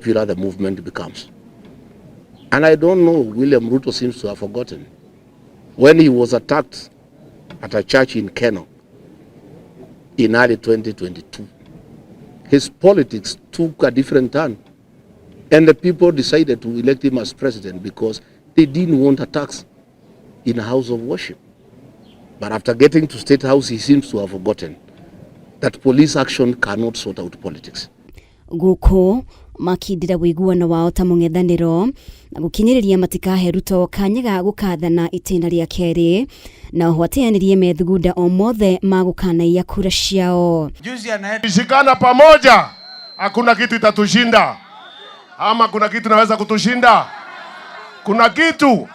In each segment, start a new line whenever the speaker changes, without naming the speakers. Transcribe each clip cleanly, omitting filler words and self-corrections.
popular the movement becomes. And I don't know, William Ruto seems to have forgotten when he was attacked at a church in Kenol in early 2022. His politics took a different turn. And the people decided to elect him as president because they didn't want attacks in a house of worship. But after getting to State House, he seems to have forgotten that police action cannot sort out politics.
Gũkũ makindĩra wĩiguano wao ta mũng'ethanĩro na gũkinyĩrĩria matikahe Ruto kanya ga gũkathana itĩna rĩa kerĩ na oho ateanĩrie methugunda o mothe ma gũkanaiya kura ciao.
Juzi anaenda
Shikana pamoja, hakuna kitu itatushinda. Ama kuna kitu inaweza kutushinda? Kuna kitu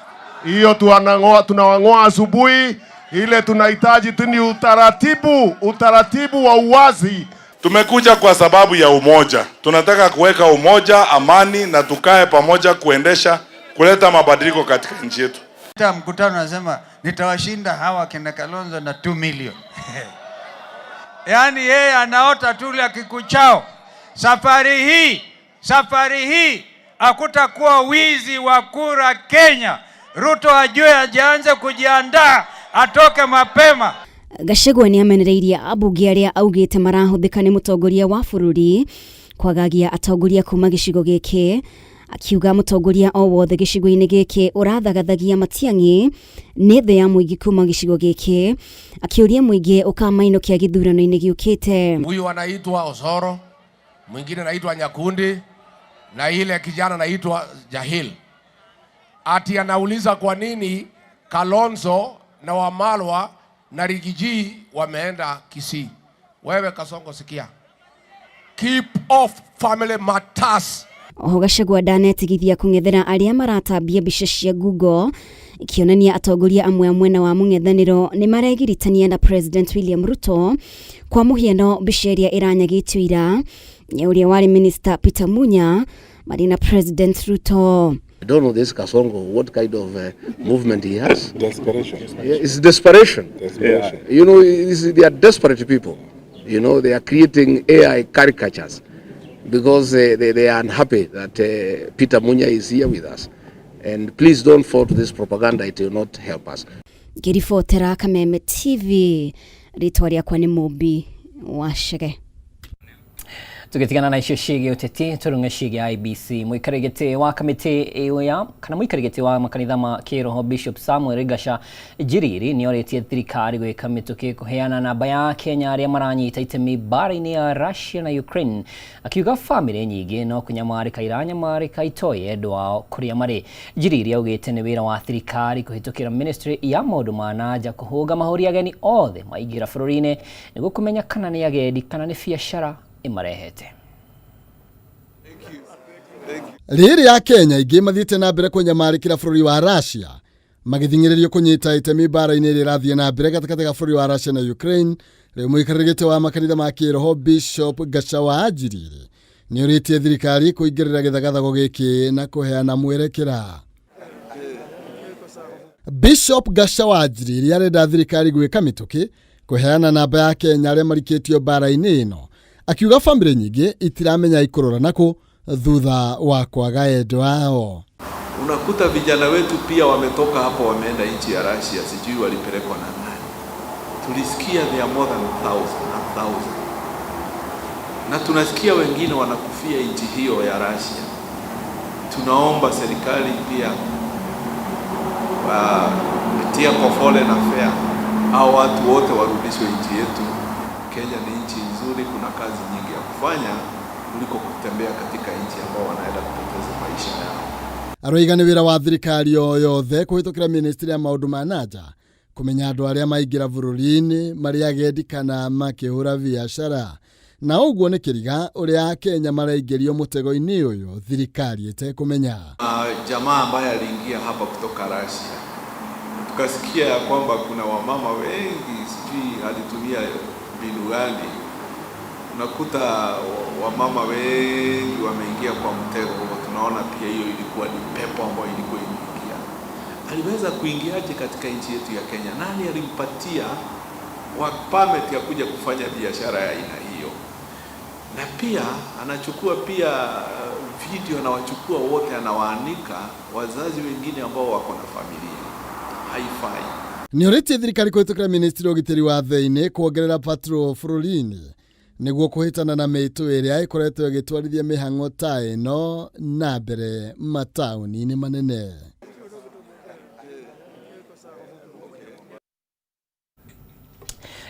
hiyo? Tunang'oa, tunawang'oa asubuhi. Ile tunahitaji tu ni utaratibu, utaratibu wa uwazi.
Tumekuja kwa sababu ya umoja. Tunataka kuweka umoja, amani na tukae pamoja kuendesha kuleta mabadiliko katika nchi yetu.
Mkutano anasema nitawashinda hawa kina Kalonzo na 2 million. Yaani yeye anaota tu akikuchao. Safari hii hakutakuwa wizi wa kura Kenya. Ruto ajue ajianze kujiandaa, atoke mapema.
Gachagua nĩ amenereirie ambunge arĩa augĩte marahũthĩka nĩ mũtongoria wa bũrũri kwagagia atongoria kuma gĩcigo gĩkĩ, akiuga mũtongoria o wothe gĩcigo-inĩ gĩkĩ ũrathagathagia Matiang'i nĩ thĩ ya mũingĩ kuma gĩcigo gĩkĩ, akĩũria mũingĩ ũkamainũkia gĩthurano-inĩ gĩũkĩte.
Huyu anaitwa Osoro, mwingine anaitwa Nyakundi na ile kijana anaitwa Jahil. Ati anauliza kwa nini Kalonzo na Wamalwa na Riggy G wameenda Kisii. Wewe Kasongo, sikia, keep off family matters.
Oho Gachagua ndanetigithia kũng'ethera arĩa maratambia mbica cia Google ikĩonania atongoria amwe a mwena wa mũng'ethanĩro nĩ maregiritania na President William Ruto. Kwa mũhiano, mbica ĩrĩa ĩranyagĩtio ira ya ũrĩa warĩ Minister Peter Munya marĩ na President Ruto.
I don't know this Kasongo, what kind of movement he has.
Desperation.
Yeah, it's desperation.
Desperation.
They are desperate people. They are creating AI caricatures because they are unhappy that Peter Munya is here with us. And please don't fall to this propaganda. It will not help us.
Ngĩribotera Kameme TV, rĩtwa rĩakwa nĩ Mũmbi wa Chege.
Tũgĩtigana na icio ciĩgiĩ ũteti, tũrung'e ciĩgiĩ IEBC. Mũikarĩri gĩtĩ wa kamĩtĩ ĩyo ya kana mũikarĩri gĩtĩ wa makanitha ma kĩroho Bishop Samuel Gacha Njiriri nĩ orĩtie thirikari gwĩka mĩtũkĩ kũheana namba ya Kenya arĩa maranyita itemi mbara-inĩ ya Russia na Ukraine, akiuga bamĩrĩ nyingĩ no kũnyamarĩka iranyamarĩka itoĩ endwa ao kũrĩa marĩ. Njiriri augĩte nĩ wĩra wa thirikari kũhĩtũkĩra ministry ya maũndũ ma na nja kũhũnga mahũri ageni othe maingĩra bũrũri-inĩ nĩguo kũmenya kana nĩ agendi kana nĩ biacara ĩmarehete.
Rĩrĩa Akenya aingĩ mathiĩte na mbere kũnyamarĩkĩra bũrũri wa Russia magĩthing'ĩrĩrio kũnyita itemi mbara-inĩ ĩrĩa ĩrathiĩ na mbere gatagatĩ ga bũrũri wa Russia na Ukraine, rĩu mũikarĩri gĩtĩ wa makanitha ma kĩroho Bishop Gachagua Njiriri nĩ ũrĩtie thirikari kũingĩrĩra gĩthagathago gĩkĩ na kũheana mwerekera. Bishop Gachagua Njiriri arenda thirikari gwĩka mĩtũkĩ kũheana namba ya Kenya arĩa marikĩtio mbara-inĩ ĩno, akiuga bamĩrĩ nyingĩ itiramenya ikũrora nakũ thutha wa kwaga endwa ao.
Unakuta vijana wetu pia wametoka hapo wameenda nchi ya Russia, sijui walipelekwa na nani. Tulisikia they are more than thousand, a thousand, na tunasikia wengine wanakufia nchi hiyo ya Russia. Tunaomba serikali pia kupitia kwa Foreign Affairs au watu wote warudishwe nchi yetu. Kenya ni nchi nzuri, kuna kazi nyingi ya kufanya kuliko kutembea katika nchi ambao wanaenda kupoteza maisha yao.
Aroiga nĩ wĩra wa thirikari o yothe kũhĩtũkĩra ministry ya maũndũ ma nanja kũmenya andũ arĩa maingĩra bũrũri-inĩ marĩ agendi kana makĩhũra biacara, na ũguo nĩ kĩriga ũrĩa Akenya maraingĩrio mũtego-inĩ ũyũ thirikari ĩtekũmenya.
Jamaa ambaye aliingia hapa kutoka Russia, tukasikia ya kwamba kuna wamama wengi, sijui alitumia mbinu gani, unakuta wamama wengi wameingia kwa mtego huo. Tunaona pia hiyo ilikuwa ni pepo ambayo ilikuwa imeingia. Aliweza kuingiaje katika nchi yetu ya Kenya? Nani alimpatia work permit ya kuja kufanya biashara ya aina hiyo? Na pia anachukua pia video, anawachukua wote, anawaanika wazazi wengine ambao wako na familia. Haifai.
Nĩ ũrĩtie thirikari kũhĩtũkĩra ministry ya ũgitĩri wa thĩinĩ kuongerera patrol bũrũri-inĩ nĩguo kũhĩtana na mĩtũ ĩrĩa ĩkoretwo ĩgĩtwarithia mĩhang'o ta ĩno na mbere mataũni-inĩ manene.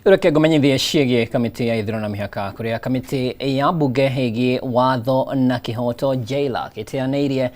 Reke ngũmenyithie ciĩgiĩ kamĩtĩ ya ithurano na mĩhaka kũrĩa kamĩtĩ ya mbunge ĩgiĩ watho na kĩhoto JLAC ĩteanĩirie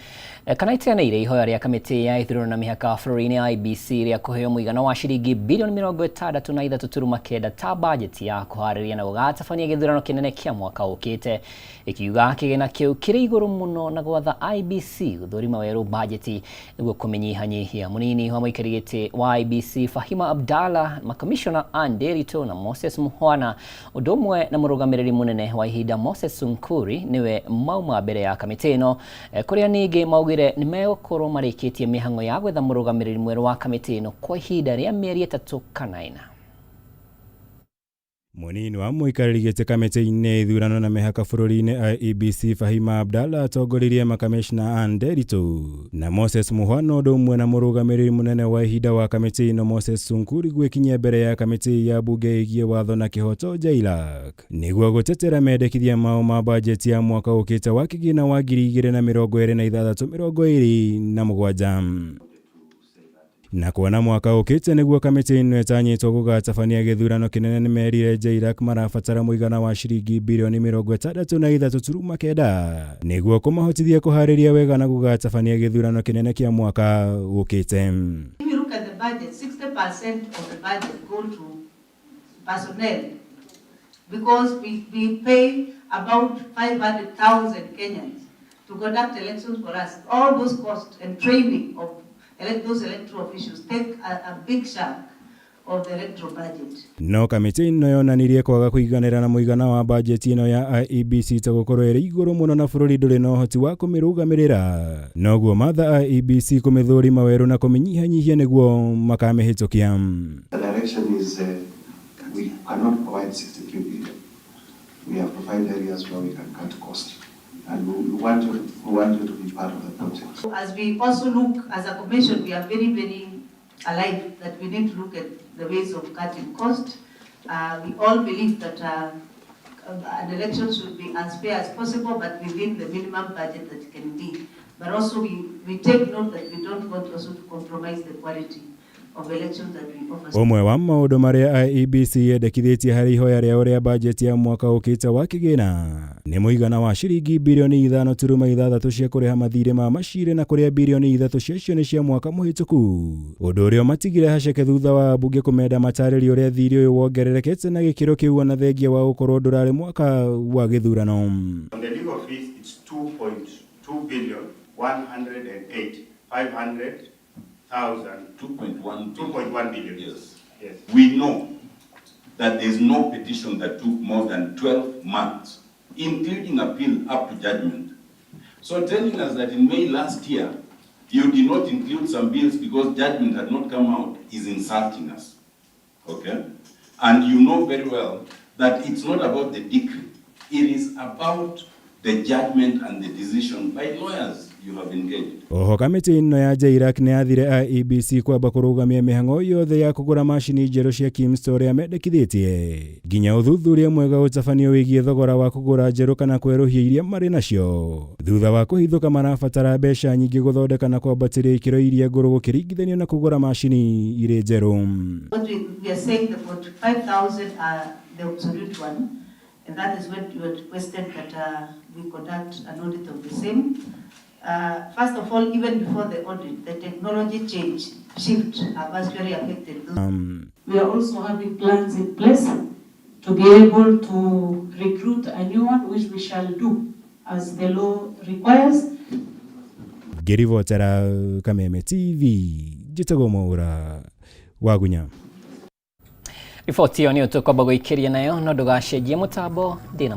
kana ĩteanĩirie ihoya rĩa kamĩtĩ ya ithurano na mĩhaka bũrũri-inĩ IEBC rĩa kũheo mũigana wa ciringi bilioni 63.9 ta bajeti ya kũharĩria na gũgatabania gĩthurano kĩnene kĩa mwaka ũkĩte, ĩkiuga kĩgĩna kĩu kĩrĩ igũrũ mũno na gwatha IEBC gũthũrima werũ bajeti nĩguo kũmĩnyihanyihia. Mũnini wa mũikarĩri gĩtĩ wa IEBC Fahima Abdalla, makamishona Ann Nderitu na Moses Muhwana ũndũ ũmwe na mũrũgamĩrĩri mũnene wa ihinda Moses Sunkuri nĩwe mauma mbere ya kamĩtĩ ĩno, kũrĩa ningĩ maugire nĩ megũkorwo marĩkĩtie mĩhang'o ya gwetha mũrũgamĩrĩri mwerũ wa kamĩtĩ ĩno kwa ihinda rĩa mĩeri 3 kana 4.
Mũnini wa mũikarĩri gĩtĩ kamĩtĩ-inĩ ithurano na mĩhaka bũrũri-inĩ IEBC Fahima Abdalla atongoririe makamishna Ann Nderitu na Moses Muhwana ũndũ ũmwe na mũrũgamĩrĩri mũnene wa ihinda wa kamĩtĩ ĩno Moses Sunkuri gwĩkinyia mbere ya kamĩtĩ ya mbunge ĩgiĩ watho na kĩhoto JLAC nĩguo gũtetera mendekithia mao ma bajeti ya mwaka ũkĩte wa kĩgĩna wa 2026-2027. Na kuona mwaka ũkĩte nĩguo kamĩtĩ ĩno ĩtanyĩtwo gũgatabania gĩthurano kĩnene nĩ merire JLAC marabatara mũigana wa ciringi bilioni 63.9 nĩguo kũmahotithia kũharĩria wega na gũgatabania gĩthurano kĩnene kĩa mwaka ũkĩte.
If you look at the budget, 60% of the budget go to personnel because we pay about 500,000 Kenyans to conduct elections for us. All those costs and training of those electoral officials take a big chunk of the electoral budget.
No kamĩtĩ ĩno yonanirie kwaga kũiganĩra na mũigana wa bajeti ĩno ya IEBC ta gũkorwo ĩrĩ igũrũ mũno na bũrũri ndũrĩ na ũhoti wa kũmĩrũgamĩrĩra, noguo matha IEBC kũmĩthũrima werũ na kũmĩnyihanyihia nĩguo makamĩhĩtũkia.
The direction is we cannot provide 63 billion. We have to find areas where we can cut cost. And we want you to be part of the project.
So as we also look, as a commission, we are very, very alive that we need to look at the ways of cutting cost. We all believe that an election should be as fair as possible, but within the minimum budget that can be. But also we take note that we don't want also to compromise the quality of elections that we offer.
Ũmwe wa maũndũ marĩa IEBC yendekithĩtie harĩ ihoya rĩao rĩa bajeti ya mwaka ũkĩte wa kĩgĩna nĩ mũigana wa ciringi bilioni 5.6 cia kũrĩha mathirĩ ma macirĩ na kũrĩa bilioni 3 ciacio nĩ cia mwaka mũhĩtũku, ũndũ ũrĩa matigire haceke thutha wa mbunge kũmenda matarĩrio ũrĩa thirĩ ũyũ wongererekete na gĩkĩro kĩu ona thengia wa gũkorwo ndũrarĩ mwaka wa gĩthurano.
On the legal fees, it's 2.2 billion 108 500,000. 2.1 billion.
Yes.
Yes.
We know that there's no petition that took more than 12 months, including appeal up to judgment. So telling us that in May last year, you did not include some bills because judgment had not come out is insulting us. Okay? And you know very well that it's not about the decree. It is about the judgment and the decision by lawyers you have engaged.
Oho kamĩtĩ ĩno ya JLAC nĩ yathire IEBC kwamba kũrũgamia mĩhang'o yothe ya kũgũra macini njerũ cia KIMS ta ũrĩa mendekithĩtie nginya ũthuthuria mwega ũtabanio wĩgiĩ thogora wa kũgũra njerũ kana kwerũhia iria marĩ nacio. Thutha wa kũhithũka marabatara mbeca nyingĩ gũthondeka na kwambatĩria ikĩro iria ngũrũ gũkĩringithanio na kũgũra macini irĩ njerũ.
What we are saying, the 45,000 are the obsolete one, and that is what you had requested that we conduct an audit of the same. First of all, even before the audit, the technology change, shift have actually affected those.
We are also having plans in place to be able to recruit a new one, which we shall do as the law requires.
Ngĩribotera Kameme TV, njĩtagwo Mwaũra Wagunya.
Riboti ĩyo nĩyo tũkwamba gũikĩria nayo, no ndũgacenjie mũtambo ndĩna.